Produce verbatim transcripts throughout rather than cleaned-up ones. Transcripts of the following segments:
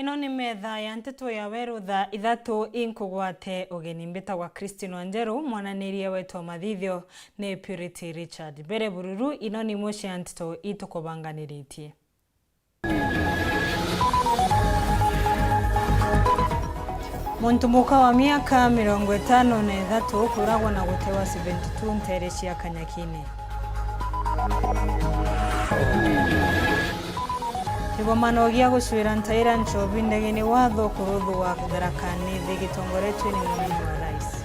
Ino ni metha ya nteto ya weru thaa ithatu. Inkugwate ugeni, mbitagwa Christine Wanjeru, mwananiria wetu wa mathithio ni Purity Richard. Mbere bururu, ino ni imwe cia nteto itukubanganiritie. Muntu muka wa miaka mirongo itano na ithatu kuragwa na gutewa seventy two ntere cia Kanyakine. Kigomano gia gucwira ntaira nchobi ndegene watho kuruthwa Tharaka Nithi gitongoretue ni Mheshimiwa Rais.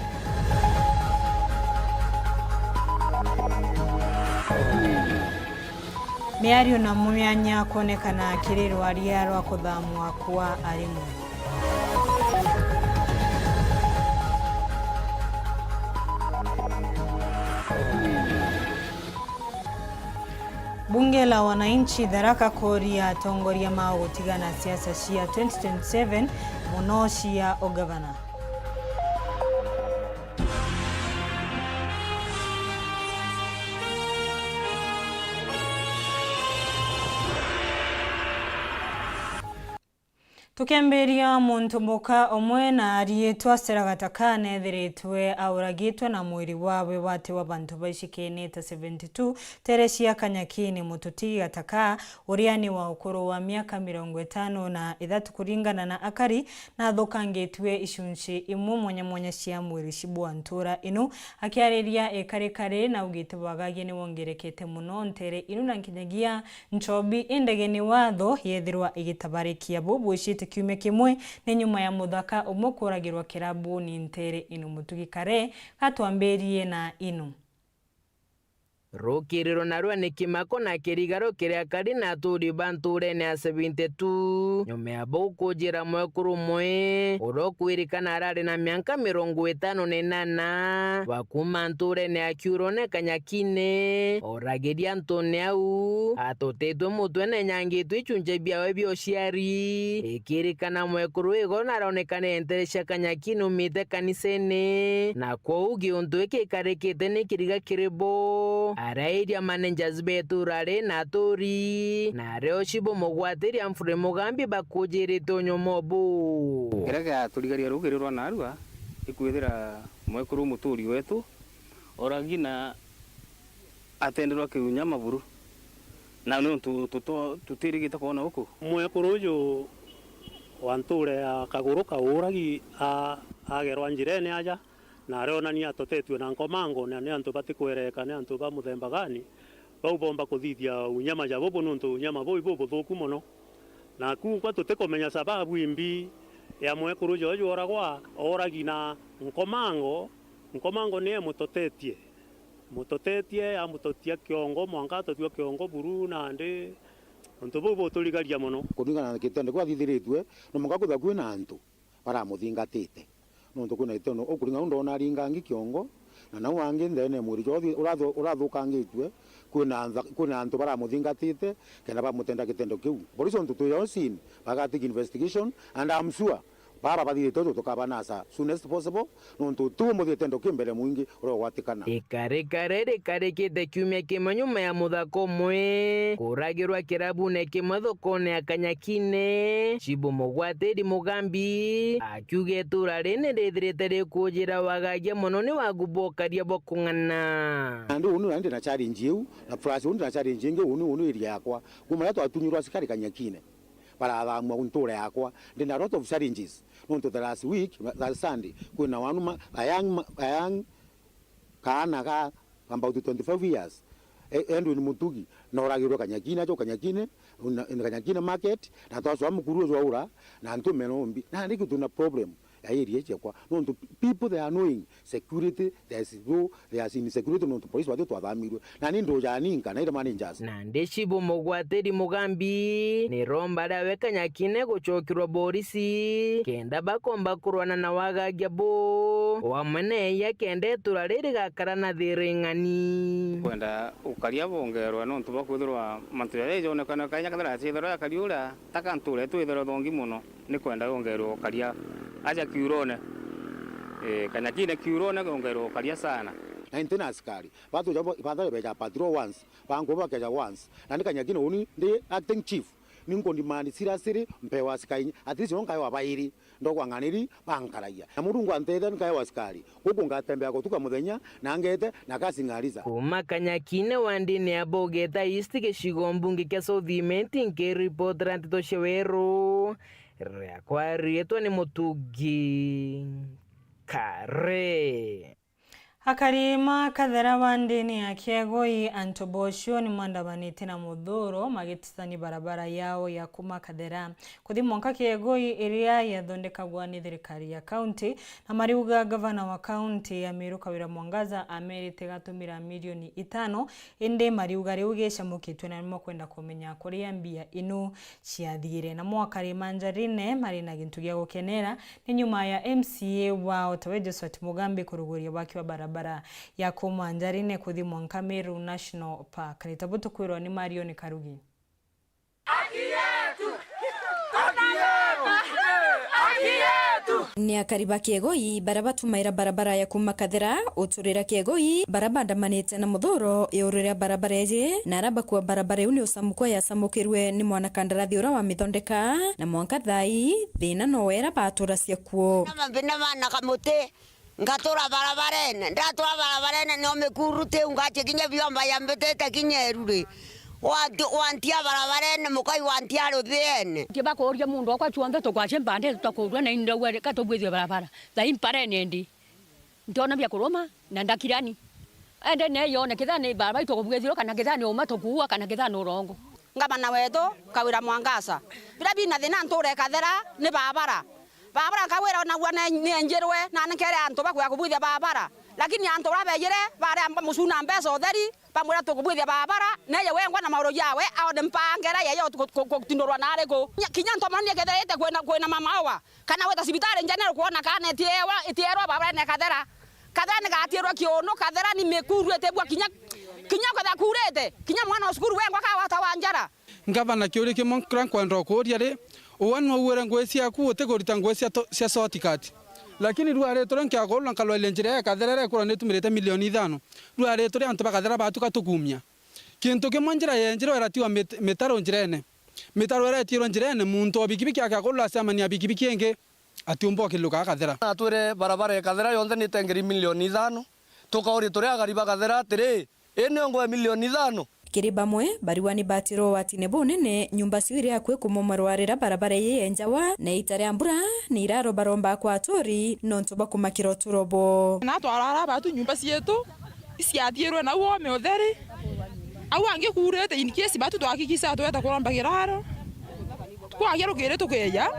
Miario na mianya kwonekana kiri rwaria rwa kuthamwa kwa arimu. Bunge la Wananchi Tharaka kuuria atongoria mao gutigana siasa cia twenty twenty-seven, muno cia ugavana. Tukiambiria, muntu muka umwe na ariitwa Stella Gatakane ethiritwe auragitwe na mwiri wawe watewa bantu baicikene ta seventy two ntere cia Kanyakini. Mututigi Gataka, uria ni wa ukuru wa miaka mirongo itano na ithatu kuringana na akari, nathukangitue icunci imwe mwanya mwanya cia mwiri cibwa ntura ino. Akiariria ikarikari, naugite wagagia ni wongerekete muno ntere ino, na nkinyagia nchobi indegene watho yethirwa igitabarikia. Buu bwicite kiumia kimwe ni nyuma ya muthaka umwe kuragirwa kirabuni ntere ino. Mutugi Kare, gatwambirie na ino. Rukiriro narua ni kimako na kirigaro kiria kari na aturi ba nturene ya seventy two, nyuma ya bau kujira mwekuru umwe uria ukwirikana arari na mianka mirongo itano na inana, wa kuuma nturene ya Kiurone Kanyakine, oragiria antune au, atutetwe mutwe na enyangitwe icunje biawe bia uciari. Ikirikana mwekuru igoro naronekane ntere cia Kanyakine umite kanisene, na kwou giuntu giki gikarikite ni kiriga kiri bo. Arairia managers betu urari na aturi, na ario cibumugwatiria Humphrey Mugambi bakujirite unyumo buu. Kiria giaturigaria rukiri rwa narua ikwithira mwekuru muturi wetu oragi na atenderwa kiunyama buru, na niuntu tuto-, tutirigite kwona uku. Mwekuru uju wa nture ya Kaguru Kauragi a-, agerwa njirene aja, na arionania atotetue na nkomango, na ni antu batikwereka ni antu ba muthemba gani, bau bomba kuthithia unyama ja bubu, niuntu unyama buu ibubuthuku mono. Naku nkwa tutikumenya sababu imbi ya mwekuru joju oragwa, oragi na nkomango. Nkomango niye mutotetie. Mutotetie, amutotia kiongo, mwanka atotua kiongo buru, nandi untu buu buturigaria mono. Kuringana na kitendo kiu athithiritue, no mwanka kwithirwa kwina antu baramuthingatite. Nontu kwina gitendo ukuringa u ndona aringangi kiongo, na nau angi nthene ya mwiri jwa uthi-, urathu-, urathukangitue, kwina ntha-, kwina antu baramuthingatite kenda bamutenda gitendo kiu. Polisi untu twi o scene, bagatika investigation, and I'm sure bara bathithite utu tukabanasa soonest possible, nontu tu muthie tendo ki mbere mwingi uria ugwatikana. Ikarikare rikarikite kiumia kimwe nyuma ya muthaka umwe kuragirwa kirabune kimwe thokone ya Kanyakine. Chibu Mugwatiri Mugambi akiuga itura ri ni rithirite rikujira wagagia mono ni wagu bwa ukaria bwa kung'ana. Nandi uni nandi na challenge iu, na plus uni na challenge ingi uni, uni area yakwa. Kuma riria twatunyirwe asikari Kanyakine, barathamua ntura yakwa. Ndina a lot of challenges. Nontu the last week, last Sunday, kwina wanu ma-, a young ma-, a young kaana ga about twenty-five years, e-, Edwin Mutugi, noragirwe Kanyakine, ajo Kanyakine, na, na Kanyakine market, na twacwa mukuru uju aura, na ntume nombi. Na niki twina problem ya area ciakwa. Nontu people they are annoying, security, there is no, there is insecurity, nontu police batwi twathamirwe. Na ni nduja ninka, na ira managers. Nandi Chibu Mugwatiri Mugambi ni romba riawe Kanyakine gucokirwa borisi, kenda bakomba kurwana na wagagia buu, wamwe na eia kenda itura riri rigakara na thiri ng'ani. Kwenda ukaria bongerwa nontu bwa kwithirwa mantu jaja ijonekana kanya kethira acithirwa akari uria taka ntura itwithirwa thongi mono. Ni kwenda yongerwe ukaria aja Kiurone. Ee, Kanyakine Kiurone yongerwe ukaria sana. Na nti na asikari. Batu jabo, bathare beja patrol once, bangu bakeja once. Na ni Kanyakine uni ndi acting chief. Ni nkundimani seriously mpewa asikari inya, at least no nkaewa bairi, ndogwa ng'aniri bankaragia. Na Murungu anteethia nkaewa asikari. Guku ngatembea gutuka muthenya, na ngete, na kasing'ariza. Kuuma Kanyakine wandini ya Bogeta East gicigo mbunge kia South Imenti, nkiripotera nteto cia weru, riakwa riitwa ni Mutugi Kare. Akari ma Kathera wa ndini ya Kiegoi, antu bocio ni maandamanitie na muthuro magititania barabara yao ya kuuma Kathera kuthi mwanka Kiegoi iria yathondekagwa ni thirikari ya kaunti, na mariuga gavana wa kaunti ya Meru Kawira Mwangaza amerite gatumira milioni itano, indi mariuga riu gicamukitwe na nimo kwenda kumenya kuria mbia inu ciathiire. Namo akari ma Njarine mari na gintu gia gukenera ni nyuma ya M C A wao tawe Josphat Mugambi kuruguria waki wa barabara ya kuuma Njarine kuthi mwanka Meru National Park. Ni tabu tukwirwa ni Marion Karugi. Ni akari ba Kiegoi bara batumaira barabara ya kuuma Kathera uturira Kiegoi bara bandamanite na muthuro iuru ria barabara iji, na ara bakua barabara iu ni ucamukwa yacamukirwe ni mwanakandarathi uria wamithondeka, na mwanka thaa ii thina no wera batura cia kuo. Na mathina mana kamuti, ngatura barabarene, ndatura barabarene nio mikuru tiu ngacia kinya biomba yambitite kinya iruri. Wanti-, wantia barabarene, mukai wantia ruthiene. Ntibakuuria muntu wakwa, cuonthe tukwacia mbande tutakuurua, na indauga reka tubwithie barabara. Thaa ii mparene ndi. Ntiona bia kuruma, na ndakirani. Ende ne yone kethira ni barabara itukubwithirwa, kana kethira ni uma tukuua, kana kethira ni urongo. Ngavana wetu, Kawira Mwangaza. Biria bina thina ntuura Kathera ni barabara. Barabara Kawira onagua ne-, ni enjirwe, na nkere antu bakwea kubwithia barabara. Lakini antu baria beejire, baria mucuna mbeca utheri, bamwira tukubwithia barabara, neeye wengwa na mauru jawe, aone mpangera yeeye ku-, ku-, ku-, kutindurwa na ariku. Kinya, kinya ntomani kethirite kwina, kwina mamaua, kana gwita cibitari njenere kwona kana itiewa, itierwa barabara ni Kathera. Kathera ni gatiirwa kiunu, Kathera ni mikuru itibua kinya, kinya kwethira kuurite, kinya mwana wa cukuru wengwa kawata wa njara. Ngavana, kiuria kimwe kiria nkwenda ukuuria ri, uwe nwe ugwire ngugi ciaku utikurita ngugi cia to-, cia shortcut. Lakini riu ari turia nkiakurura nkarwaria njira ya Kathera iria ikurwa ni itumirite milioni ithano. Riu ari turia antu ba Kathera batuka tukumia. Kintu kimwe njira yenjirwe iratiwa mit-, mitaro njirene. Mitaro iria itirwe njirene, muntu o bikibiki akiakurura acemania bikibiki ingi, atiumba ukiluka Kathera. Atwire barabara ya Kathera yonthe ni itengeri milioni ithano. Tukauria turia akari ba Kathera atiri, ii nio ngwe milioni ithano? Kiri bamwe, bariwa ni batirwe ugwatine bunene, nyumba cio iri akui kumomarwa riria barabara ii yenjawa, na iita ria mbura ni iraro baromba kwa aturi nontu bwa kumakira uturo bwao. Na twarara batu nyumba cietu, Iciathirwe nau ome utheri. Au angi kuurite, in case batu twahakikisha tweta kuromba kiraro. Twagia rukiri tukeja.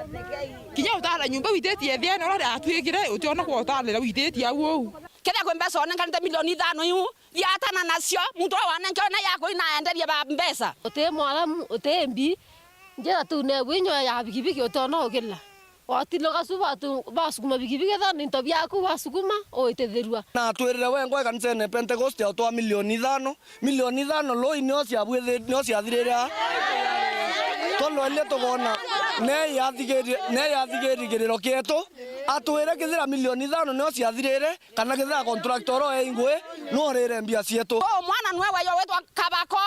Kinya utara nyumba wititie thiene uria riatwikire, utiona kwa utarira wititie au uu. Kethia kwi mbeca onenkanite milioni ithano iu, thiatana nacio, muntu uria wanenkerwe na yakui na enderie ba mbeca. Uti mwaramu, uti mbi, njira tu nebu inyo ya bikibiki utiona ukila. Watinoka cu batu-, basukuma bikibiki, ethira ni into biaku basukuma, uitithirua. Na atwirire wengwa ikanisene Pentecost ya utwa milioni ithano. Milioni ithano loi nio ciabwithi-, nio ciathirire aa. Tondu ethire tukoona, ne yathigiri-, ne yathigirigiriro kietu, atwire kithira milioni ithano nio ciathirire, kana kithira contractor oro e ingui, no urire mbia cietu. Uu mwana nwe weyo witwa Kabako.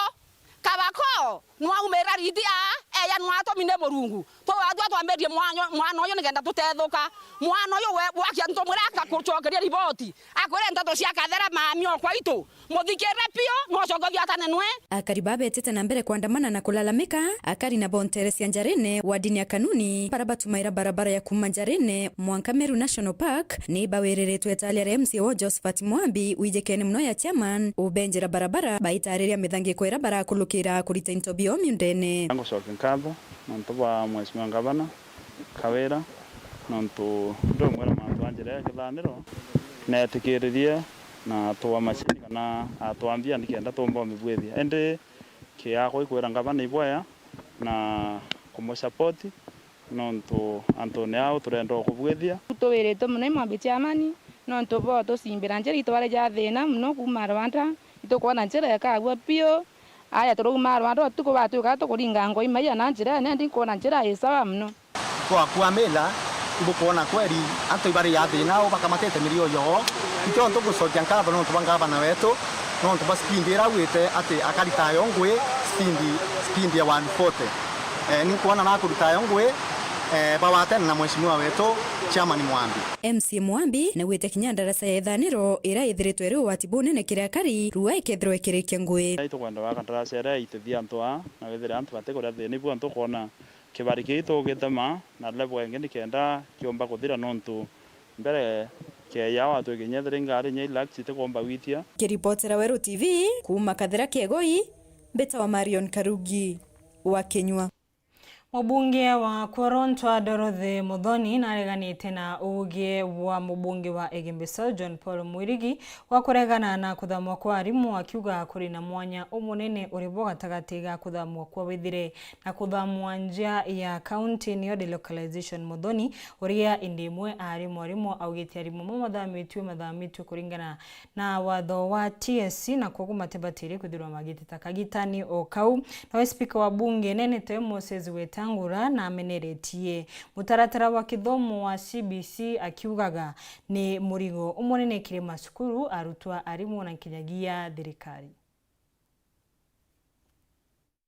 Kabako, nwaumira riti aa, eya nwatumine Murungu. Twatua twambirie mwana, mwana uyu nikenda tutethuka. Mwana uyu we, wakia ntumwira akakucokeria riboti. Akwire nteto cia Kathera mami o kwaitu. Muthikirire piu, nwocoke uthiatane nwe. Akari babetete na mbere kwandamana na kulalamika, akari na bontere cia Njarene, wardini ya Kanuni, bara batumaira barabara ya kuuma Njarene mwanka Meru National Park, ni bawiriritwe italia ria M C A wao Josephat Mwambi, wijikene muno ya chairman, ubenjira barabara, baitariria mithangiko iria barakulukira kurita into biao miundene. Ngucokia nkatho nontu bwa Mheshimiwa Ngavana Kawira, nontu ndumwira mantu a njira ya kithaniro, netikiririe na atwa macini kana atwa mbia nikenda tumba umibwithia. Indi kiakwa ikwira Ngavana ibwea na kumusupport. Nontu antune au turenda o kubwithia. Tuwiritwe mono i Mwambi Chairman, nontu bo tucimbira njira itware ja thina mono kuuma Rwanda, itukwona njira ikagua piu. Aya turauma Rwanda utuku batwika tukuringa ngoi maia na njira ene, ndi nkwona njira i sawa mono. Kwa, kwa mila, ibukwona kweri antu ibari ya thina au bakamatite mirio yoo. Ikio ntugucokia nkatho nontu bwa ngavana wetu, nontu bwa speed ira augite ati akarita yo ngui speed, speed ya one forty. Eh, ni nkwona nakuruta yo ngui, eh, bawatene na mheshimiwa wetu Chairman Mwambi. M C A Mwambi naugite kinya ndaraca ya ithaniro iria ithiritwe iri ugwati bunene kiri akari, rua ikethirwa ikirikia ngui. Itukwenda gwaka ndaraca iria itithia antu aa, na withire antu batikuria thina, ibu antu kwona kibari kii tugitema na level ingi nikenda kiumba kuthira, nontu mbere keya watu ikinya ithire ngari inya ila accident itikumba gwitia. Kiripotera Weru T V kuuma Kathira Kiegoi, mbitawa Marion Karugi wa Kinyua. Mubunge wa Kworontwa Dorothy Muthoni nareganite na uuge bwa mubunge wa Igembe South John Paul Mwirigi wa kuregana na kuthamwa kwa arimu, akiuga kuri na mwanya umunene uri bo gatagati ga kuthamwa kwa withire na kuthamwa nja ya kaunti, niyo delocalization. Muthoni, uria indi imwe ari mwarimu, augite arimu amwe mathamitue, mathamitue kuringana na watho wa T S C, na kwoguo matibatiri kwithirwa magiteta kagitani o kau. Nawe spika wa bunge nene tawe Moses Wetangula nameneretie mutaratara wa kithomo wa C B C, akiugaga ni murigo umunene kiri macukuru, arutwa, arimu na nkinyagia thirikari.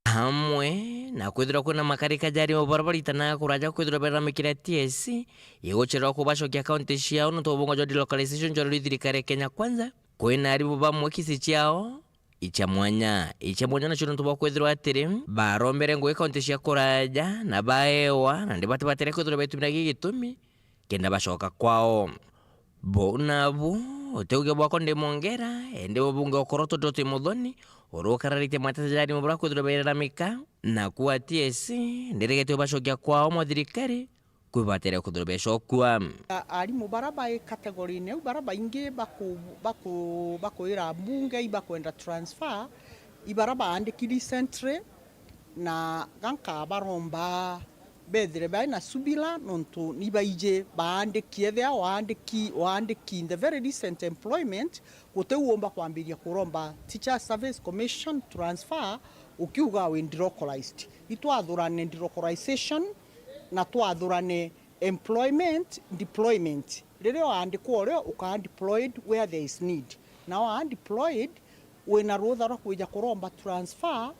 Amwe na kwithirwa kwina makarika ja arimu baria baritanaga kuraja kwithirwa beramikira T S C, igucererwa kubacokia kaunti ciao nontu bwa mubungo jwa delocalization jwa ruri thirikari ya Kenya Kwanza. Kwina arimu bamwe kisi ciao icia mwanya. Icia mwanya nacio nontu bwa kwithirwa atiri barombere ngugi kaunti cia kuraja na baewa, na ndi batibatire kwithirwa betumira gigi gitumi kenda bacoka kwao. Buu nabu, uti uge bwakwa ndi mwongera, indi mubunge wa Kworontwa Dorothy Muthoni, uria ukararitie mateta ja arimu baria kwithirwa beraramika, na kuuga T S C ndiregete ubacokia kwao mwa thirikari, kwibatire kwithirwa becokua. A-, arimu baria bai category-ini iu, baria baingi baku-, baku-, bakwira mbunge ibakwenda transfer, i baria baandiki recently, na ganka baromba bethire bai na subira, nontu ni baiji baandiki. Ethira waandiki, waandiki in the very recent employment, guti uumba kwambiria kuromba Teacher Service Commission transfer ukiuga wi delocalized. Itwathurane delocalization na twathurane employment, deployment. Riria waandikwa urio, ukaa deployed where there is need. Na waa deployed, wina rutha rwa kwija kuromba transfer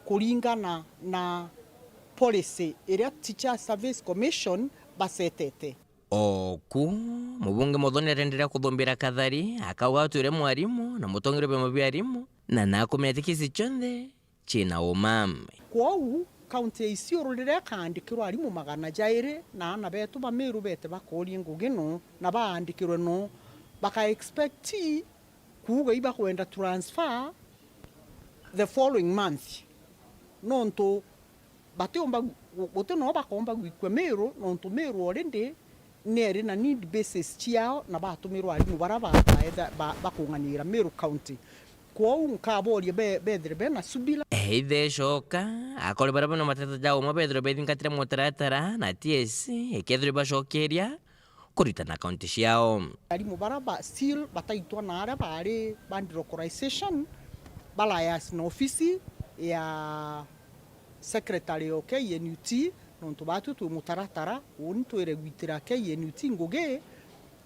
kuringana na policy iria Teacher Service Commission basetete. Oku, mubunge Muthoni arenderea kuthumbira Kathari, akauga atwire mwarimu na mutongeria wa biama bia arimu, na nakumenya ti kisi cionthe ciina uma. Kwou, kaunti ya Isiolo riria ikaandikirwa arimu magana jairi na aana betu ba Meru bete bakorie ngugi no, na baandikirwe no, baka expect kuuga ibakwenda transfer the following month. Nontu batiumba gu-, gu-, guti no bakomba gwikua Meru, nontu Meru already ni eri na need basis ciao, na batumirwa arimu baria ba-, baetha-, ba-, bakung'anira Meru County. Kwou nkaboria be-, bethire bena subira. Eithe coka, akori baria bena mateta ja umwe bethirwe bethingatire mutaratara na T S C, ikethirwe ibacokeria kuritana kaunti ciao. Arimu baria ba still bataitwa na aria baari ba delocalization, ba liaise na ofisi ya secretary o K N U T, nontu baatu twi mutaratara, uuni twire gwitira K N U T ngugi,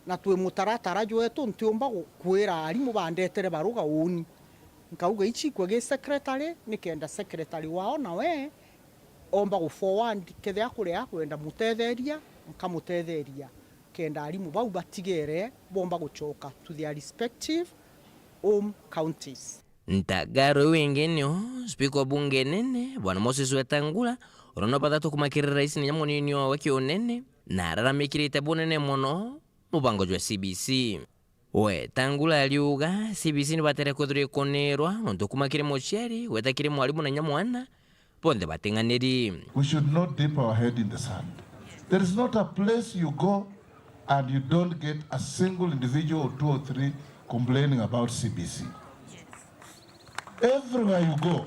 na twi mutaratara jwetu, ntiumba gu-, kwira arimu bandetere baruga uuni. Nkauga ici ikwe gi secretary, nikenda secretary wao nawe omba gu forward, kethira kuri akwenda mutetheria, nkamutetheria, kenda arimu bau batigere bomba gucoka to their respective home counties. Ntagaro iu ingi nio spika wa bunge nene, Bwana Moses Wetangula, uria no bathatu kumakirira rais na inya munini wawe kiunene, na araramikirite bunene mono mubango jwa C B C. Wetangula ariuga C B C ni batere kwithirwa ikunirwa, nontu kuma kiri muciari gweta kiri mwarimu na inya mwana, bonthe bating'aniri. We should not dip our head in the sand. There is not a place you go and you don't get a single individual or two or three complaining about C B C. Everywhere you go,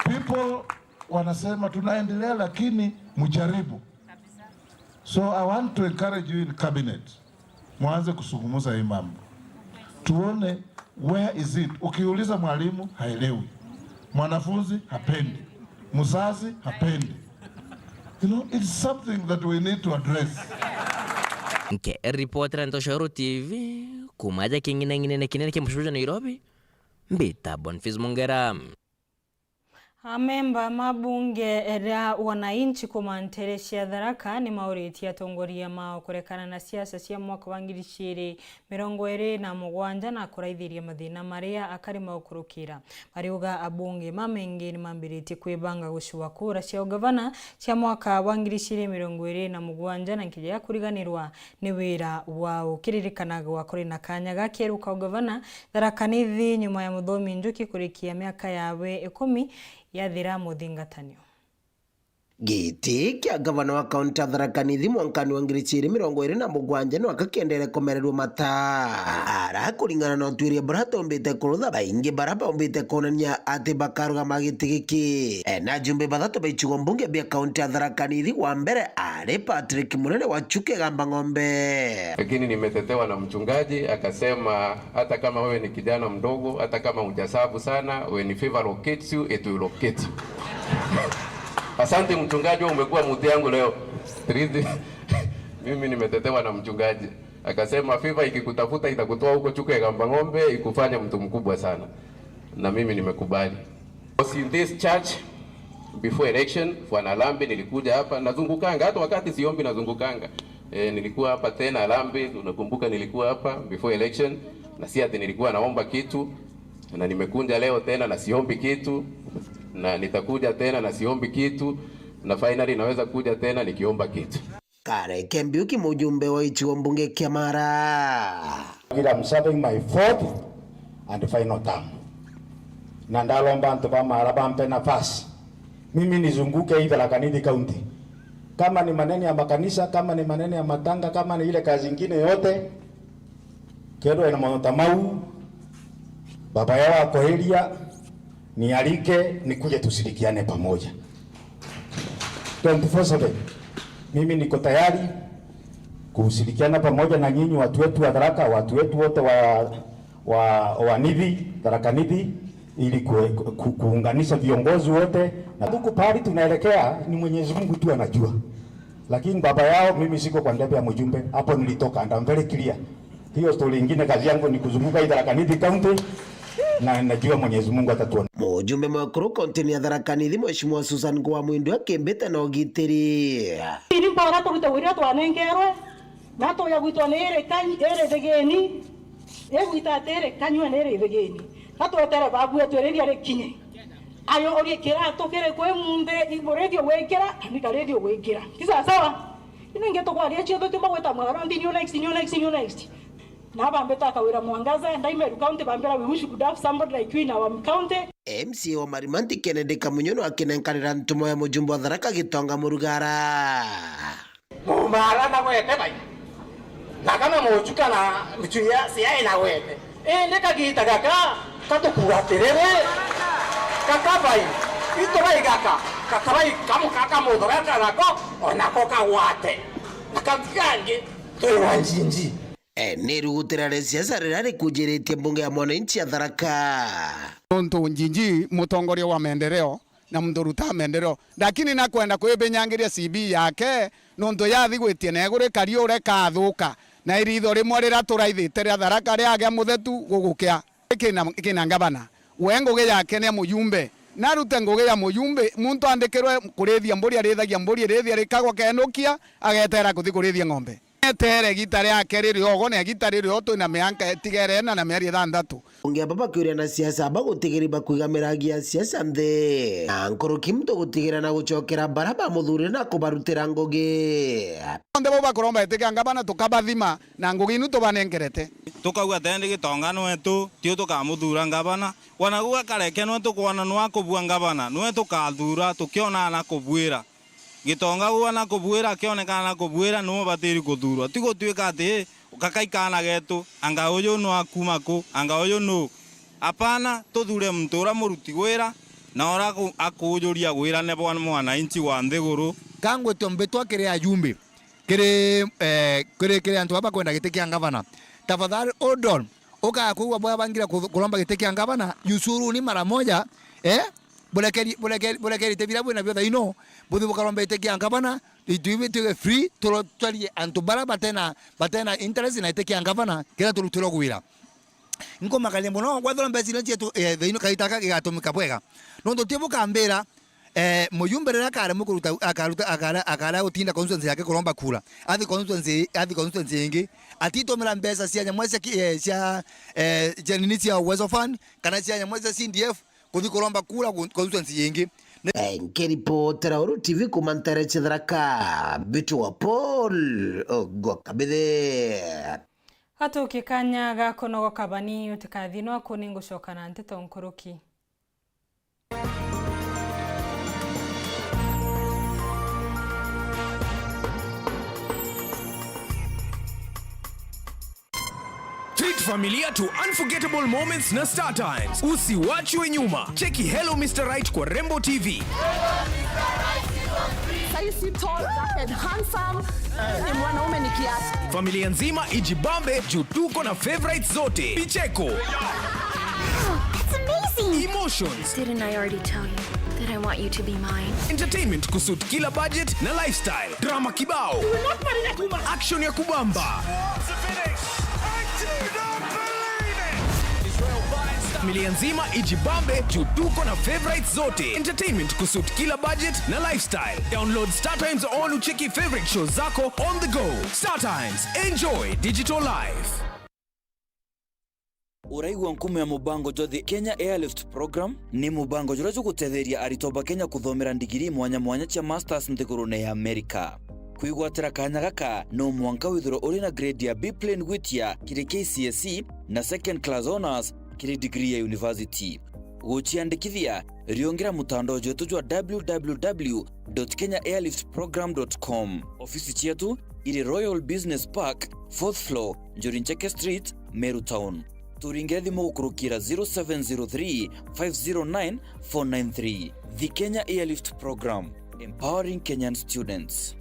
people wanasema, "Tunaendelea, lakini mjaribu." So I want to encourage you in cabinet, mwanze kusungumuza hii mambo, tuone where is it. Ukiuliza mwalimu, haelewi, mwanafunzi hapendi, mzazi hapendi. You know, it's something that we need to address. Nke ripotera Ntoshoro T V, kuma aja king'inang'inene kinene kia mucuru jwa Nairobi, mbita Boniface Mungera. Amemba ma bunge ria wananchi kuma ntere cia Tharaka ni mauritie atongoria mao kurekana na siasa cia mwaka wa ngiri ciiri mirongo iri na mugwanja na kuraithiria mathina maria akari maukurukira. Mariuga abunge mamengi ni mambiritie kwibanga gucua kura cia ugavana cia mwaka wa ngiri ciiri mirongo iri na mugwanja na nkija ya kuriganirwa ni wira wao. Kiririkanagwa kuri na kanya ga kieru ka ugavana Tharaka Nithi nyuma ya Muthomi Njuki kurikia miaka yawe ikumi yathira muthingatanio. Giti kia gavana wa kaunti ya Tharaka Nithi mwankani wa ngiri ciiri mirongo iri na mugwanja nwaka kiendere kumererua mata. Ara kuringana na utwiria buria tumbite kurutha, baingi bara baumbite kuonania ati bakarugama giti giki, e, na ajumbe bathatu ba icigo mbunge bia kaunti ya Tharaka Nithi, wa mbere ari Patrick Munene wa Chuka Igamba Ng'ombe. Lakini nimetetewa na mchungaji, akasema, "Hata kama wewe ni kijana mdogo, hata kama hujasabu sana, when favor locates you, it will locate you." Asante mchungaji, wewe umekuwa mtu yangu leo. Mimi nimetetewa na mchungaji. Akasema, "Favor ikikutafuta itakutoa huko Chuka Igamba Ng'ombe, ikufanya mtu mkubwa sana." Na mimi nimekubali. I was in this church before election for an harambee, nilikuja hapa, nazungukanga, hata wakati siombi nazungukanga. Eh, nilikuwa hapa tena harambee, unakumbuka nilikuwa hapa before election, na si ati nilikuwa naomba kitu, na nimekuja leo tena na siombi kitu, na nitakuja tena na siombi kitu, na finally naweza kuja tena nikiomba kitu. Kareke Mbiuki, mujumbe wa gicigo mbunge kia Mara. I'm serving my fourth and final term. Na ndalomba antu ba Mara bampe nafasi. Mimi nizunguke hii Tharaka Nithi County. Kama ni maneno ya makanisa, kama ni maneno ya matanga, kama ni ile kazi ingine yote, kethirwe na mauntu ta mau, baba yao akoiria, niarike, nikuje tushirikiane pamoja. Twenty-four seven. Mimi niko tayari kushirikiana pamoja na nyinyi, watu wetu wa Tharaka, watu wetu wote wa, wa, wa Nithi, Tharaka Nithi, ili ku-, ku-, kuunganisha viongozi wote. Na huku pahali tunaelekea ni Mwenyezi Mungu tu anajua. Lakini baba yao, mimi siko kwa ndebe ya mjumbe, hapo nilitoka, and I'm very clear. Hiyo story ingine, kazi yangu ni kuzunguka hii Tharaka Nithi County, na najua Mwenyezi Mungu atatuona. Mujumbe mwekuru kaunti-ini ya Tharaka Nithi, Mheshimiwa Susan Ngwa Mwindu akimbite na ugitiri. Ini mpara turute wira twanengerwe, na tuya gwitwa ni iri kanyi-, iri thigini, igwita ati iri kanyua ni iri thigini. Na twetere babu etu iriria rikinye. Ayo urie kiratu kiri kwi munthe, igurithio gwikira, kana ikarithio gwikira. Ti sawa sawa? Ino ingi tukwaria cio tuti bagwita mwarwa, nthi new next, new next, new next. Na bambita akawira Mwangaza, Ndaimeru County, bambira, "We wish we could have somebody like you in our county." M C A wa Marimanti Kennedy Kamunyo no akinenkanira ntumo ya mujumbe wa Tharaka Gitonga Murugara. Mumara na gwete bai. Na kana muchuka na michu ya cia ina gwete. Indi kagita gaka, katukuga atiriri, gaka bai, itu bai gaka, gaka bai, kamu-, kaka mutho gaka nako, onako kagwate. Na kau kangi, twi na Njinji. E, ni rugutira ria siasa riria rikujiritie mbunge ya mwananchi ya Tharaka. Nontu Njinji mutongoria wa maendeleo, na muntu urutaga maendeleo, lakini nakwenda kwibinyangiria C V yake, nontu yathi gwitie na iguru ikari uria ikathuka, na iritho rimwe riria turaithite ria Tharaka riagia muthetu gugukia. Kina, kina ngavana, we ngugi yake ni ya mujumbe, narute ngugi ya mujumbe. Muntu andikirwe kurithia mburi, arithagia mburi, irithia rikagwa kenukia, agetera kuthi kurithia ng'ombe. Etere igita riake riri ogo, na igita riri o twina mianka itigere ina na mieri ithanthatu. Bunge aba bakiuria na siasa aba gutigiri bakwigamiragia siasa nthi, na nkuruki muntu gutigira na gucokera bara bamuthurire na kubarutira ngugi. Onthe bau bakuromba giti kia ngavana tukabathima na ngugi inu tubanengerete. Tukauga tendi Gitonga nwetu, tiu tukamuthura ngavana. Wana guu akareke nwe tukwona nwa kubua ngavana, nwe tukathura tukiona na kubwira. Gitonga guu ana kubwira, akionekana na kubwira, niwe ubatiri kuthurwa. Ti gutuika ati, "Gaka i kaana getu, anga uyu nu akuma ku, anga uyu nu?" Apana, tuthure muntu uria muruti wira, na uria aku-, akuujuria wirane bwa mwananchi wa nthiguru. Kangwitwa mbitwa kiri ajumbe, kiri, eh, kiri, kiri antu baba kwenda giti kia ngavana. Tafadhali, hold on. Ukaga kwigua bwabangira ku-, kuromba giti kia ngavana, yusuruni mara moja, eh? Burekeri, burekeri, burekeri te bira bwina bio thaino, buthi bukaromba giti kia ngavana, itu ibi tuge free, turo-, twarie antu bara batena, batena interest na giti kia ngavana, kira turutirwe gwira. Nkumakaria mono, kwethirwa mbeca iria cietu, eh, thaino kaita aka gigatumika bwega. Nontu ti bukambira, eh, mujumbe riria akaremwa kuruta, akaruta, akara-, akara gutinda constituency yake kuromba kura. Athi constituency, athi constituency ingi, atitumira mbeca cia nyamwe cia ki-, eh, cia, eh, cia nini cia Uwezo Fund, kana cia nyamwe cia C D F, kuthi kuromba kura gu-, constituency ingi. Eh, nkiripotera Uru T V kuma ntere cia Tharaka, Bitu wa Paul Ogwa Kabithe. Gatuki kanya ga kunogoka bani utikathinwa ku, ni ngucoka na nteto nkuruki. Treat familia to unforgettable moments na Star Times. Usiwachwe nyuma. Cheki Hello Mister Right kwa Rembo T V. Saisi tall, dark and handsome. Ni mwanaume ni kiasi. Familia nzima ijibambe juu tuko na favorites zote. Vicheko. That's amazing. Emotions. Didn't I already tell you that I want you to be mine? Entertainment kusuit kila budget na lifestyle. Drama kibao. You will not marry that woman. Action ya kubamba. Familia nzima ijibambe juu tuko na favorites zote. Entertainment kusuit kila budget na lifestyle. Download Star Times on ucheki favorite shows zako on the go. Star Times, enjoy digital life. Uraigua nkumo ya mubango jwa The Kenya Airlift Program? Ni mubango juria jugutetheria aritwa ba Kenya kuthomera ndigiri mwanya mwanya cia masters nthigurune ya Amerika. Kwigwatira kanya gaka, no mwanka withirwe uri na grade ya B plain gwitia kiri K C S E na second class honours kiri degree ya university. Guciandikithia, riungira mutandao jwetu jwa w w w dot kenya airlift program dot com. Ofisi cietu iri Royal Business Park, fourth floor, Njuri Ncheke Street, Meru Town. Turingire thimu gukurukira zero seven zero three, five zero nine, four nine three. The Kenya Airlift Program, empowering Kenyan students.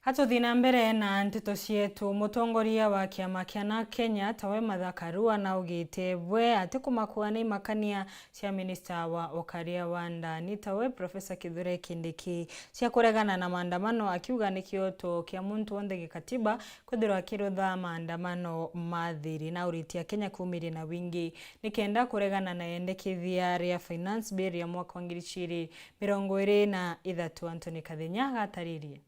Atuthi na mbere na nteto cietu. Mutongoria wa kiama kia NARC Kenya, tawe Martha Karua, naugite bwe atikumakua ni imakania cia minista wa ukaria wa ndani, tawe Professor Kithure Kindiki, cia kuregana na maandamano, akiuga ni kioto kia muntu wonthe gikatiba kwithirwa akirutha maandamano ma thiri. Nauritie Akenya kumiria na wingi nikenda kuregana na yendekithia ria Finance Bill ya mwaka wa ngiri igiri mirongo iri na ithatu. Anthony Kathenya agataririe.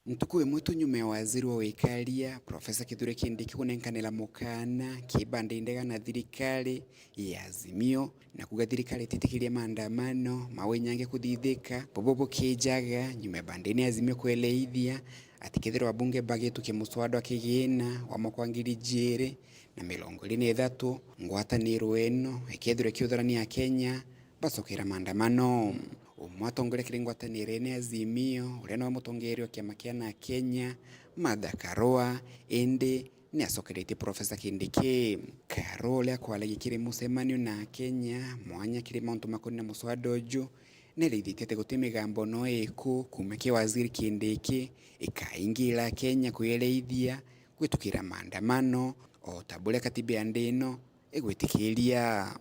Ntuku imwe tu nyuma ya waziri wa wikaria, Professor Kithure Kindiki kunenkanira mukana kibanda indega na thirikari ya Azimio, na kuga thirikari ititikiria maandamano ma winyange kuthithika, bubu bukijaga nyuma ya bandene ya Azimio kweleithia ati kethirwa abunge bagitukia muswada wa kigina wa mwaka wa ngiri ijiri na mirongo iri na ithatu, ngwataniro ino ikethirwa ikiuthurania Akenya bacokera maandamano. Umwe atongoria kiri ngwataniro ino ya Azimio, uria niwe mutongeria wa kiama kia NARC Kenya, Martha Karua, indi ni acokeretie Professor Kindiki. Karua uria akwaragia kiri mucemanio na Akenya mwanya kiri mauntu makonie na muswada uju, nereithitie ati guti migambo no iku kuuma ki waziri Kindiki ikaingira Akenya kwireithia gwitukira maandamano, o ta buria katiba ya nthi ino igwitikiria.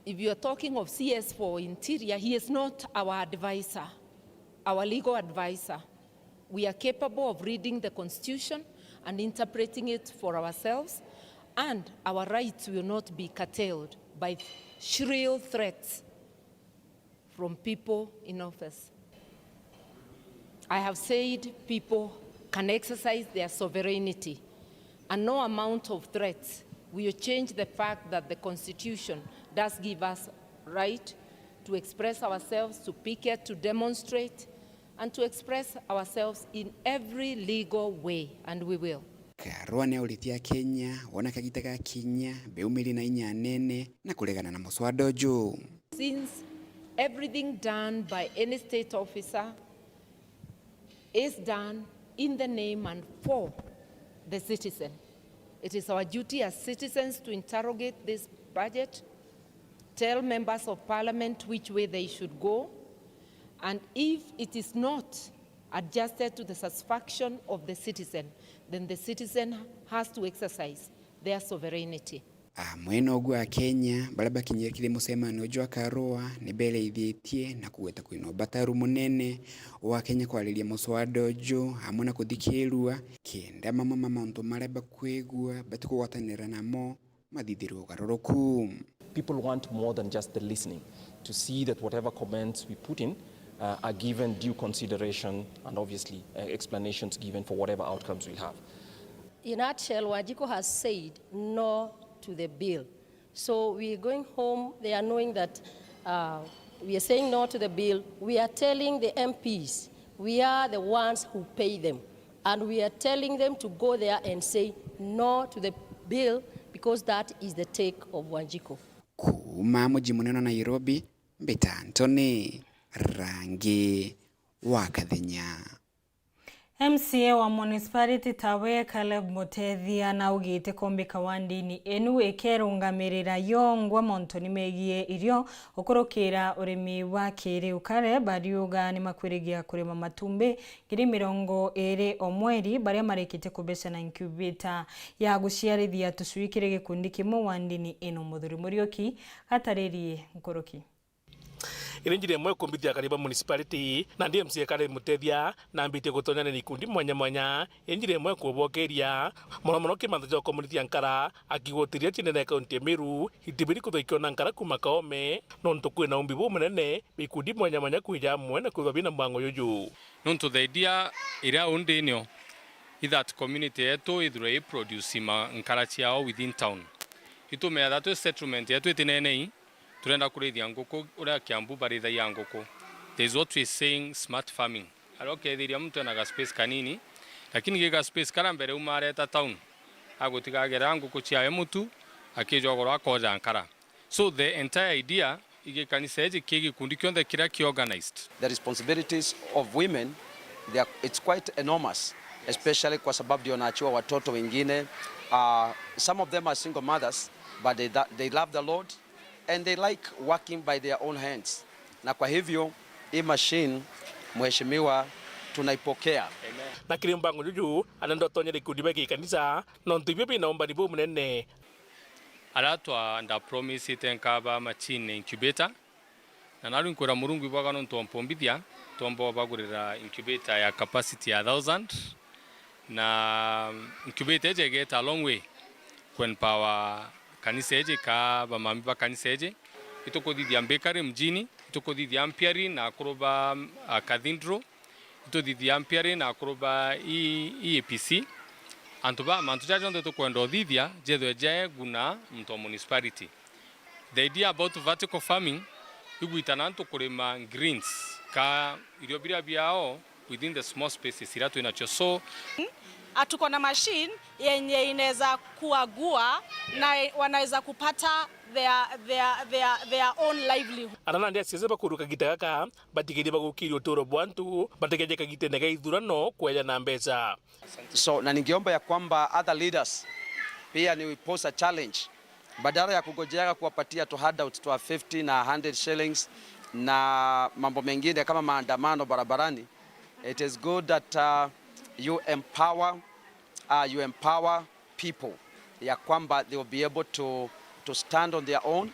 If you are talking of C S for Interior, he is not our advisor, our legal advisor. We are capable of reading the constitution and interpreting it for ourselves, and our rights will not be curtailed by shrill threats from people in office. I have said people can exercise their sovereignty, and no amount of threats will change the fact that the Constitution does give us right to express ourselves, to picket, to demonstrate, and to express ourselves in every legal way, and we will. Karua ni auritie Akenya wona kagita gakinya beumirie na inya nene na kuregana na muswada uju. Since everything done by any state officer is done in the name and for the citizen, it is our duty as citizens to interrogate this budget, tell members of parliament which way they should go, and if it is not adjusted to the satisfaction of the citizen, then the citizen has to exercise their sovereignty. Amwe noguo Akenya baria bakinyire kiri mucemanio jwa Karua ni bereithitie na kugweta kwina ubataru munene wa Akenya kwariria muswada uju amwe na kuthikirua, kenda mamwe ma mauntu maria bakwigua batikugwatanira namo mathithirwe ugaruruku. People want more than just the listening, to see that whatever comments we put in, uh, are given due consideration and obviously, uh, explanations given for whatever outcomes we'll have. In a nutshell, Wanjiko has said no to the bill. So we are going home there knowing that, uh, we are saying no to the bill. We are telling the M Ps, we are the ones who pay them. And we are telling them to go there and say no to the bill because that is the take of Wanjiko. Kuuma muji munene wa Nairobi, mbita Anthony Rangi wa Kathenya. M C A wa municipality tawe Caleb Mutethia naugite kumbika wa ndini inu ikerungamirira yongwa mauntuni megie irio ukurukira urimi wa kiriu. Caleb ariuga ni makwirigia kurima matumbi ngiri mirongo iri o mweri, baria marikitie kubeca na incubator ya guciarithia tucui kiri gikundi kimwe wa ndini ino. Muthuri Muriuki ataririe nkuruki. Iri njira imwe kumbithia akari ba municipality, na ndi M C A Caleb Mutethia, nambitie gutonya na ikundi mwanya mwanya, iri njira imwe kubokeria, mono mono kimanto gia community ya Nkara, akigwatiria cindene ya kaunti ya Meru, itibiri kwithwa ikiona nkara kuma Kaome, nontu kwina umbi bumunene, ikundi mwanya mwanya kwija amwe na kwithwa bina mwango juju. Nontu the idea iria au ndinio i that community yetu ithirwe i produce ma nkara ciao within town. Itumea that twi settlement yetu itinenei, turenda kurithia nguku uria Kiambu barithagia nguku. That is what we are saying smart farming. Aria ukethiria muntu ena ga space kanini, lakini gi ga space karia mbere uma areta town, agutiga agerera nguku ciawe mutu, akijogorwa akoja nkara. So the entire idea igi kanisa iji ki gikundi kionthe kiria ki organized. The responsibilities of women, they are, it's quite enormous, especially kwa sababu ndio wanachua watoto wengine. Uh, some of them are single mothers, but they, they love the Lord and they like working by their own hands. Na kwa hivyo, hii machine, mheshimiwa, tunaipokea. Na kiri mbango juju, anenda utonyera ikundi ba gikanisa, nontu ibio bina umbani bumunene. Aria twa nda promisite nkaba machine incubator, na naru nkwira Murungu ibwaga nontu ompumbithia, twomba obagurira incubator ya capacity ya thousand, na incubator iji igeta a long way ku empower kanisa iji ka bamami ba kanisa iji. Itukuthithia bakery mjini, itukuthithia mpiari na akuru ba, ah, cathedral, ituthithia mpiari na akuru ba E A P C. Antu ba mantu jaja jonthe tukwenda uthithia jethwe jaeguna muntu wa municipality. The idea about vertical farming igwitana antu kurima greens ka irio biria biao within the small spaces iria twinacio. So, ah, tuko na machine yenye inaweza kuagua na wanaweza kupata their, their, their, their own livelihood. Ana nandi asiasa bakuruka gita gaka batigeri bagukiria uturo bwa antu bategeje kagitene ga ithurano kweja na mbeca. So, na ningeomba ya kwamba other leaders pia ni pose a challenge. Badala ya kugojeaga kuwapatia tu handouts twa fifty na hundred shillings na mambo mengine kama maandamano barabarani, it is good that, uh, you empower, uh, you empower people ya kwamba they will be able to, to stand on their own.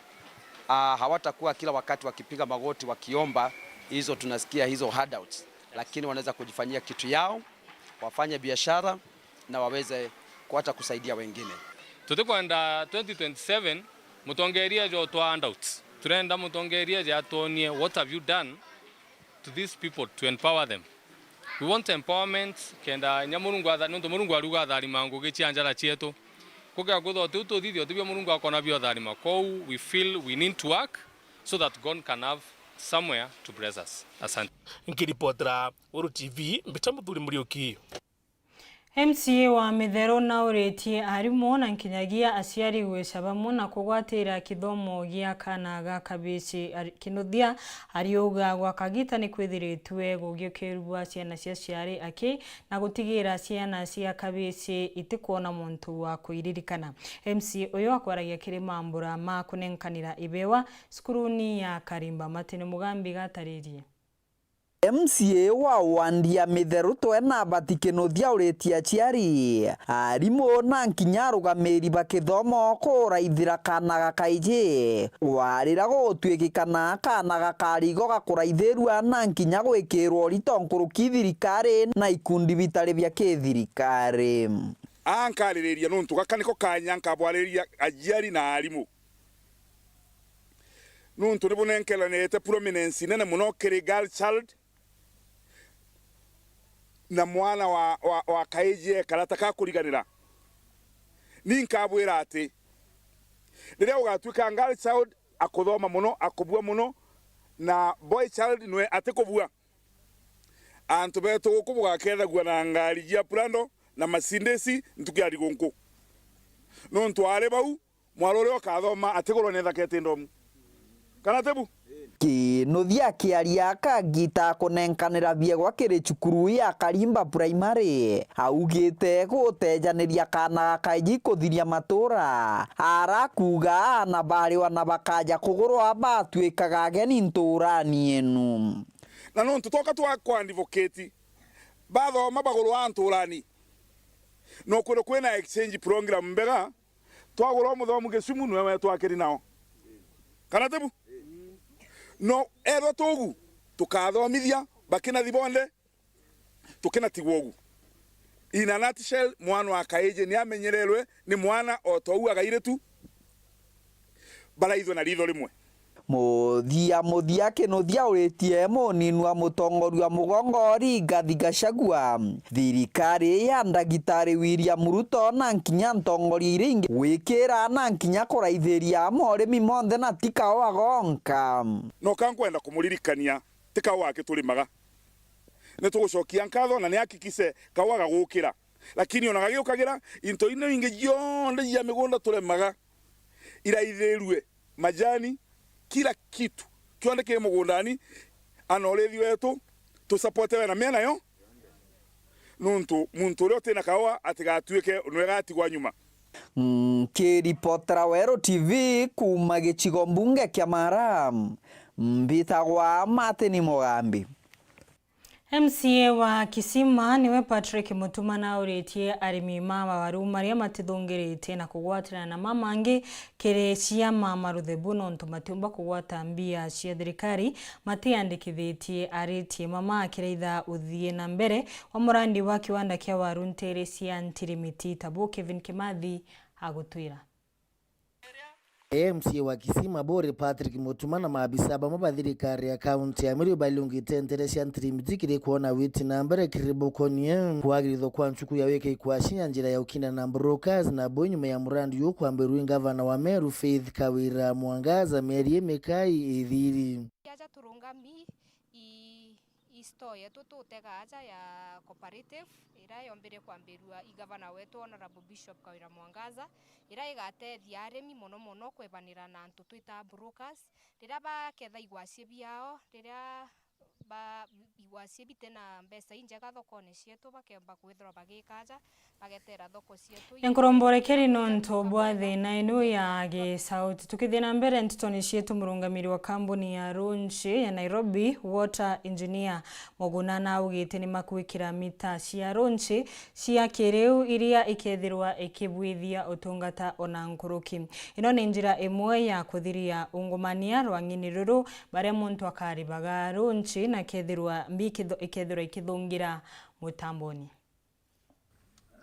Uh, hawatakuwa kila wakati wakipiga magoti wakiomba hizo tunasikia hizo handouts, lakini wanaweza kujifanyia kitu yao, wafanye biashara na waweze hata kusaidia wengine. Tutikwenda twenty twenty-seven mutongeria jo twa handouts. Turenda mutongeria ja atwonie what have you done to these people to empower them. We want empowerment, kenda inya Murungu atha-, nontu Murungu ariuga atharima ngugi cia njara cietu. Kugia kwithwa tiu tuthithio tibio Murungu akona bio tharima. Kwou we feel we need to work so that God can have somewhere to bless us. Asante. Nkiripotera Uru T V, mbita Muthuri Muriuki. M C A wa Mitheru nauritie arimu na nkinyagia aciari gwica bamwe na kugwatira kithomo gia kana ga kabici ari-, kinuthia, ariuga gwa kagita ni kwithiritwe gugiukirua ciana cia aciari aki na gutigira ciana cia kabici itikwona muntu wa kuiririkana. M C A uyu akwaragia kiri mambura ma kunenkanira ibewa cukuruni ya Karimba. Martin Mugambi gataririe. M C A wa wandi ya Mitheru Twena Abati Kinuthia auritie aciari, arimu na nkinya arugamiri ba kithomo kuraithira kaana ga kaiji kwarira gugutuikikana kaana gakarigo gakuraithirua na nkinya gwikirwa urito nkuruki thirikari na ikundi bitari bia kithirikari. Aa nkaririria nuntu gaka niko kanya nkabwariria aciari na arimu. Nuntu ni bunenkeranite prominence nene mono kiri girl child na mwana wa, wa, wa kaiji ekara ta kakuriganira. Ni nkabwira ati, riria ugatuika girl child akuthoma mono, akubua mono, na boy child nwe atikubua. Antu betu guku bugakethagua na ngari cia Prado na Mercedes ntuku ya rigunku. Nuntu ari bau, mwari uria ukathoma atigurwa ni thaketi ndomu. Kana ti bu? Kinuthia akiaria akagita kunenkanira biegwa kiri cukuru ya Karimba Primary, augite gutejaniria kaana ga kaiji kuthiria matura, arakuuga aana bariwa na bakaja kugurwa batuikaga ageni nturani enu. Na nontu twoka twa kwa advocate, bathoma bagurwa nturani, no kwithirwa kwina exchange program mbega, twagurwa muthomu Gisumu niwe wetu akiri nao. Kana ti bu? No ethwa tugu, tukathomithia bakinathi bonthe, tukinatigwa ugu. In a nutshell, mwana wa kaiji ni amenyererwe ni mwana o tou agairitu baraithwe na ritho rimwe. Muthia muthia Kinuthia auritie munini wa mutongoria wa mugongo Rigathi Gachagua, thirikari ya ndagitari William Ruto na nkinya ntongoria iria ingi gwikira na nkinya kuraithiria morimi monthe na ti kaua gonka. No ka nkwenda kumuririkania, ti kaua aki turimaga. Ni tugucokia nkatho na ni akikise kaua gagukira. Lakini ona gagiukagira, into ino ingi cionthe cia migunda turemaga iraithirue, majani, kila kitu kionthe kiri mugundani, ana urithi wetu tusapotewe na miena yo, nuntu muntu uria utina kaua atigatuike niwe gatigwa nyuma. Nkiripotera Weru T V kuuma gicigo mbunge kia Mara, mbitagwa Martin Mugambi. M C A wa Kisima niwe Patrick Mutumana auritie arimi ma mawaru maria matithungiritie na kugwatira na mamangi kiri ciama maruthebu nontu matiumba kugwata mbia cia thirikari matiandikithitie. Aritie mama akiraitha uthii na mbere wa murandi wa kiwanda kia waru ntere cia Ntirimiti, tabu Kevin Kimathi agutwira. M C A wa Kisima Bore Patrick Mutuma na maabisa bamwe ba thirikari ya kaunti ya Meru baliungite ntere cia Ntirimiti kiri kwona witi na mbere kiri bukonie kwagirithwa kwa nchuku ya wika ikwasi ya njira ya ukina na brokers, na bo nyuma ya murandi uyu kwambirwa i ngavana wa Meru Faith Kawira Mwangaza mieri imikai ithiri. Aja turungami i i store yetu tutega aja ya cooperative, iria yombire kwambirua i gavana wetu Honorable Bishop Kawira Mwangaza, iria igatethia arimi mono mono kwebanira na antu twita brokers, riria baketha igwacie biao, riria ba, igwacie bite na mbeca injega thokone cietu, bakemba kwithirwa bagika aja, bagetera thoko cietu. Nkuromborekeri nontu bwa thina inu ya gisauti. Tukithii na mbere ntitoni cietu, murungamiri wa kambuni ya Ronchi ya Nairobi Water Engineer Muguna naugite ni makwikira mita cia Ronchi cia kiriu iria ikethirwa ikibwithia utungata ona nkuruki. Ino ni njira imwe ya kuthiria ungumania rwang'ini ruru baria muntu akaribaga Ronchi na kethirwa mbi ikitho-, ikethirwa ikithungira mutamboni.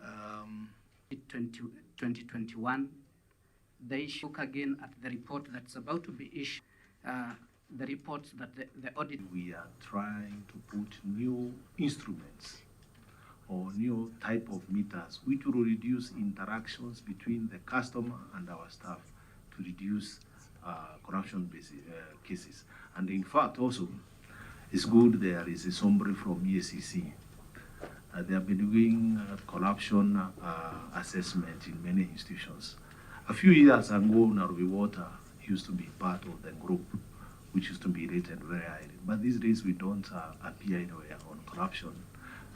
Um, twenty, twenty twenty-one, the issue, look again at the report that's about to be issued, uh, the reports that the, the audit. We are trying to put new instruments or new type of meters which will reduce interactions between the customer and our staff to reduce, uh, corruption basis, uh, cases. And in fact, also, it's good there is a somebody from E A C C. Uh, they have been doing, uh, corruption, uh, assessment in many institutions. A few years ago, Nairobi Water used to be part of the group, which used to be rated very highly. But these days, we don't, uh, appear anywhere on corruption.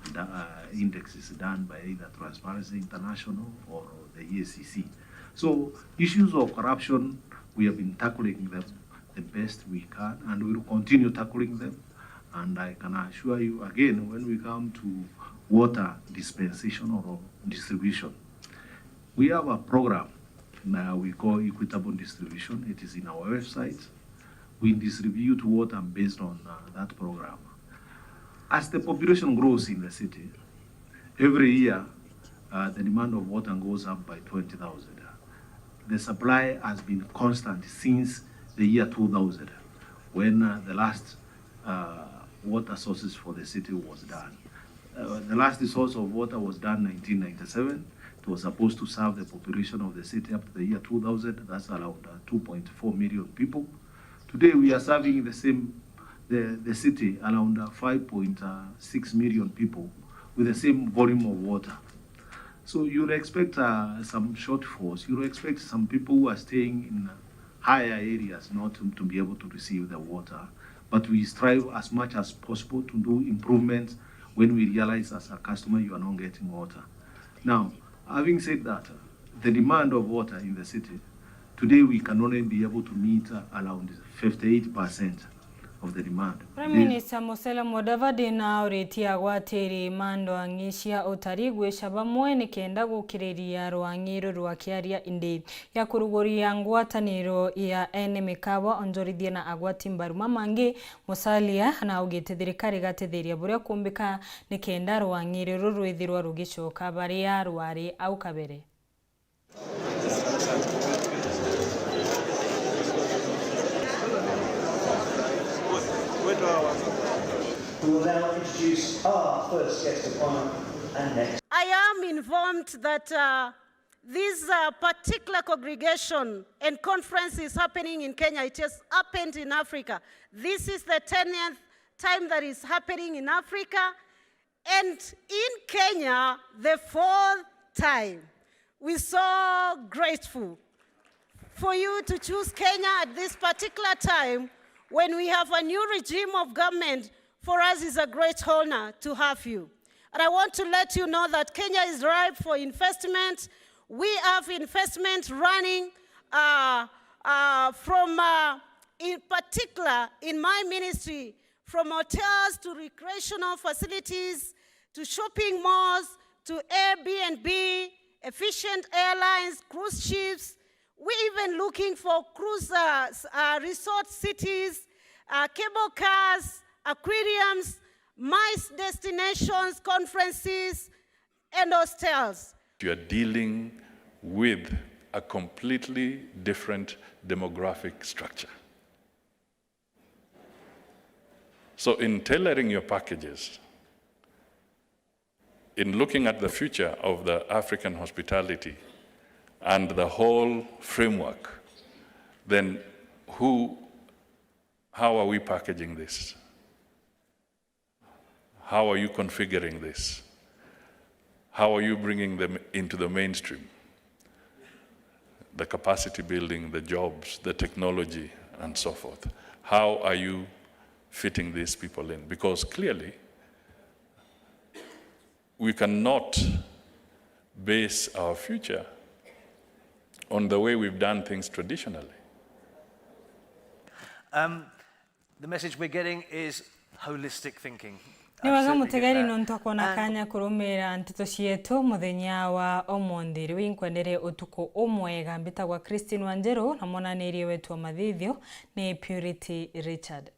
And, uh, index is done by either Transparency International or the E A C C. So issues of corruption, we have been tackling them the best we can, and we will continue tackling them. And I can assure you again, when we come to water dispensation or distribution, we have a program that we call equitable distribution. It is in our website. We distribute water based on, uh, that program. As the population grows in the city, every year, uh, the demand of water goes up by twenty thousand. The supply has been constant since the year two thousand, when, uh, the last, uh, water sources for the city was done. Uh, the last source of water was done nineteen ninety-seven. It was supposed to serve the population of the city up to the year two thousand. That's around, uh, two point four million people. Today we are serving the same, the, the city around, uh, five point six million people with the same volume of water. So you'll expect, uh, some shortfalls. You'll expect some people who are staying in higher areas not to, to be able to receive the water. But we strive as much as possible to do improvements when we realize as a customer you are not getting water. Now, having said that, the demand of water in the city, today we can only be able to meet, uh, around fifty-eight percent of the demand. Prime Minister Musalia Mudavadi nauritie agwatiri ma ndwang'i cia utari gwica bamwe nikenda gukiriria rwang'i ruru akiaria indi ya kuruguria ngwataniro ya ene mikawa, onjorithia na agwati mbaru mamangi. Musalia naugite thirikari igatetheria buria kumbika nikenda rwang'i ruru rwithirwa rugicoka baria rwari au kabere. We will now introduce our first guest of honour and next. I am informed that, uh, this, uh, particular congregation and conference is happening in Kenya. It has happened in Africa. This is the twentieth time that is happening in Africa. And in Kenya, the fourth time. We so grateful for you to choose Kenya at this particular time when we have a new regime of government. For us, it's a great honor to have you. And I want to let you know that Kenya is ripe for investment. We have investment running, uh, uh, from, uh, in particular, in my ministry, from hotels to recreational facilities to shopping malls to Airbnb, efficient airlines, cruise ships. We even looking for cruise, uh, s-, uh, resort cities, uh, cable cars, aquariums, MICE destinations, conferences, and hostels. You are dealing with a completely different demographic structure. So in tailoring your packages, in looking at the future of the African hospitality and the whole framework, then who, how are we packaging this? How are you configuring this? How are you bringing them into the mainstream? The capacity building, the jobs, the technology, and so forth. How are you fitting these people in? Because clearly, we cannot base our future on the way we've done things traditionally. Um, the message we're getting is holistic thinking. Ni wega mutegeri nontu akwona kanya kurumira nteto cietu muthenya wa umunthi. Riu inkwendere utuku umwega. Mbitagwa Christine Wanjiru na mwananirie wetu wa mathithio ni Purity Richard.